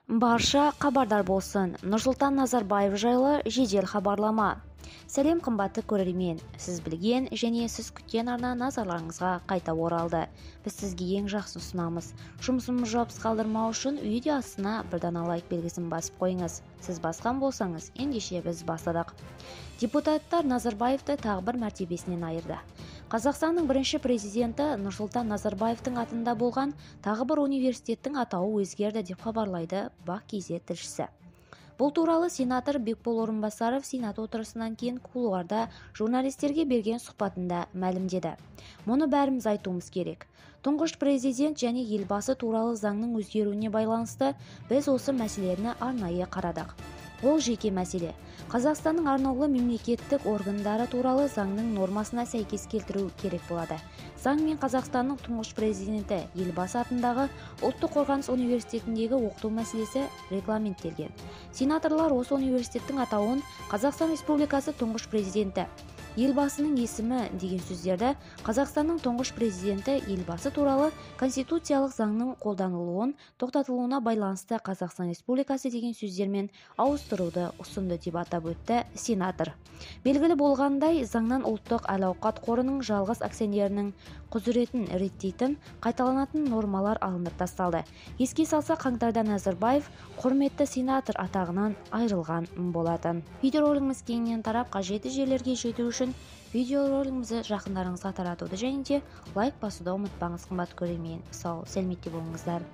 Барша хабардар болсын. Нұрсұлтан Назарбаев жайлы жедел хабарлама. Сәлем, қымбатты көрермен. Сіз білген және сіз күткен арна назарларыңызға қайта оралды. Біз сізге ең жақсы ұсынамыз. Жұмысымызды жауапсыз қалдырмау үшін видео астына бір дана лайк белгісін басып қойыңыз. Сіз басқан болсаңыз, ендеше біз бастадық. Депутаттар Назарбаевты тағы бір мәртебесінен айырды. Қазақстанның бірінші президенті Нұрсұлтан Назарбаевтың атында болған тағы бір университеттің атауы өзгерді деп хабарлайды Бақ KZ тілшісі. Бұл туралы сенатор Бекбол Орынбасаров сенат отырысынан кейін кулуарда журналистерге берген сұхбатында мәлімдеді. Мұны бәріміз айтуымыз керек. Тұңғыш президент және елбасы туралы заңның өзгеруіне байланысты біз осы мәселені арнайы қарадық. Ол жеке мәселе. Қазақстанның арнаулы мемлекеттік органдары туралы заңның нормасына сәйкес келтіру керек болады. Заңмен Қазақстанның тұңғыш президенті елбасы атындағы Ұлттық қорғаныс университетіндегі оқыту мәселесі регламенттелген. Сенаторлар осы университеттің атауын Қазақстан Республикасы тұңғыш президенті елбасының есімі деген сөздерді Қазақстанның тұңғыш президенті елбасы туралы конституциялық заңның қолданылуын тоқтатылуына байланысты Қазақстан Республикасы деген сөздермен ауыстыруды ұсынды деп атап өтті сенатор. Белгілі болғандай, заңнан ұлттық әл-ауқат қорының жалғыз акционерінің құзыретін реттейтін қайталанатын нормалар алынып тасталды. Еске салса, қаңтарда Назарбаев құрметті сенатор атағынан айырылған болатын. Видеоролигіміз кеңінен тарап, қажетті жерлерге жету үшін видеоролигімізді жақындарыңызға таратуды және де лайк басуды ұмытпаңыз, қымбат көрермен. Сау, сәлеметте болыңыздар.